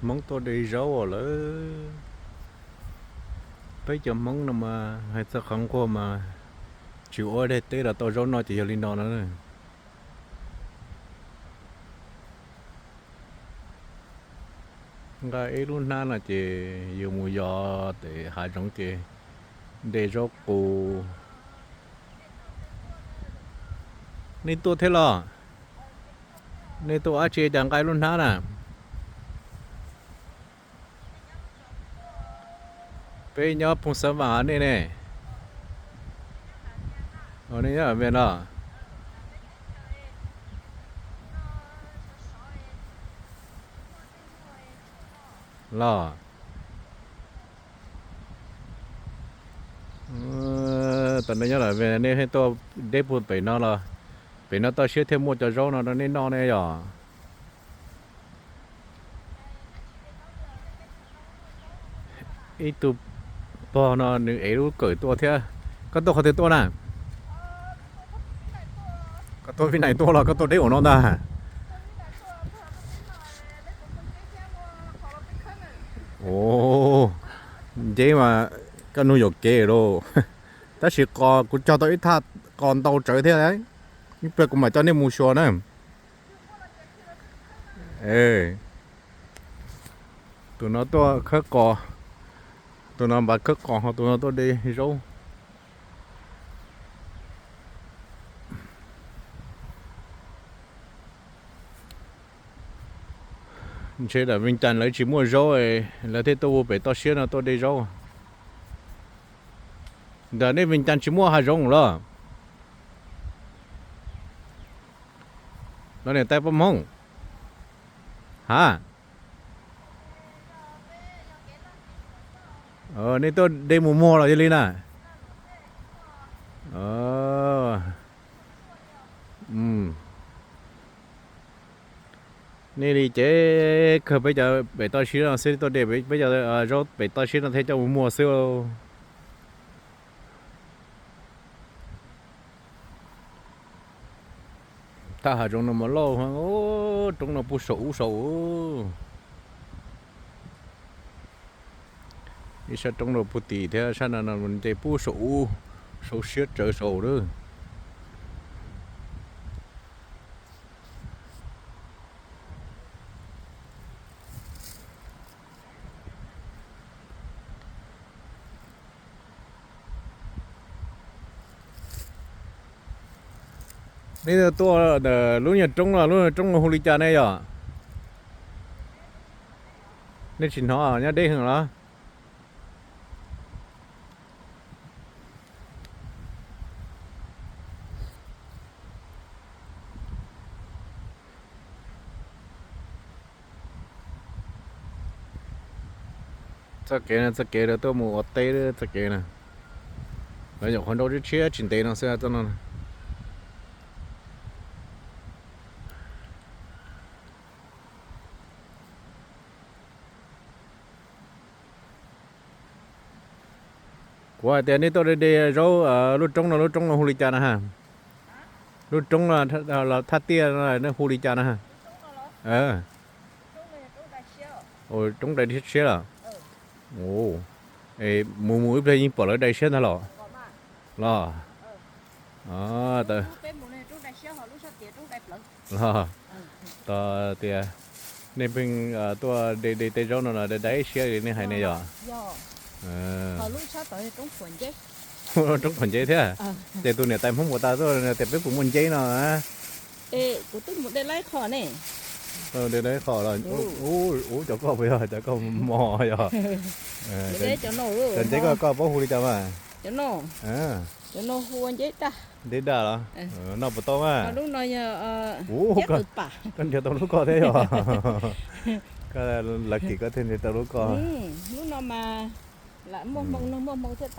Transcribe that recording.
Hmoob tuaj de zaub lawm. Peb cov Hmoob no mas hais txog qhov nquag mas tsis ua daim teb los tau zaub noj ces yog li no na. Nqa ib lub hnab no ces yus mus yos tes hav zoov ces de zaub qus. Nej tuaj thiab los? Nej tuaj dab tsi cas nqa ib lub hnab na? Peb nyob Phooj Xab Vam, nej ne? Nej nyob Vam no. Los, tam no nyob Vam, nej tuaj deb puag pem no los? Pem no toj siab thiaj muaj cov zaub no rau nej noj ne yom. Ib tug pog no nws ev lub kawm tuaj thiab. Koj tuaj qhov twg tuaj na? Koj tuaj Vib Nais tuaj los koj tuaj deb ua no ntag? Nceb mas koj nug yuam kev lauj. Tab sis qos kuv cog tau ib thaj qos ntau tsawv thiab. Ib pliag kuv mam coj nej mus xyuas na. Tus no tuaj khawb qos, tus no npav khawb qos, ho tus no tuaj de zaub. Ntshe daim Vees Cas lawv tsis muaj zaub, lawv thiaj tuaj ua pem toj siab no tuaj de zaub. Ntawm nej Vees Cas tsis muaj hav zoov los? Los niam tais poj Hmoob. Ha, nej tuaj de mus muag los yog li na? Nej li ces kawg peb cov pem toj siab no xwb, tuaj de peb cov zaub pem toj siab no thiaj coj mus muag xwb. Thaj hav zoov no mas loj, roob no puag saum ub saud. Ib sab roob no puag tim thiab sab no no nce puag saum ub, saud siab tsawv saud lawm. Nej tuaj ntawm lub nyuag roob no, lub nyuag roob no hu li cas ne yom? Nej tsis hnov nyob deb heev los? Txoj kev no txoj kev lawv tuaj mus ua teb txoj kev na. Lawv nyuam qhuav nrau tshiab tshiab tsis ntev no xwb txoj no. Kuv hais tias nej tuaj de de zaub lub roob no, lub roob no hu li cas na ha? Lub roob los thaj tiaj no nej hu li cas na? Roob dai siab los? Mus mus ib pliag yeej pom lawv dai siab ntag los? Los, los, tos tias nej pheej tuaj de de tej zaub no los dai dai siab li nej hais ne yom? Roob pom nceb thiab. Ces tus niam tais Hmoob puas tas tuaj tias peb puas muaj nceb no? Kuv twb mus de laib qho ne. De laib qho los? Ub, cov koj puas yog cov koj mos yog? Cov nceb koj, koj paub hu li cas mas? Nceb daj los? Noj puas tau mas? Ub, koj nrhiav tau lub koj thiab yog? Koj lav kim koj thiaj nrhiav tau lub koj. Lub no mas lam muaj hmoo, muaj hmoo thiaj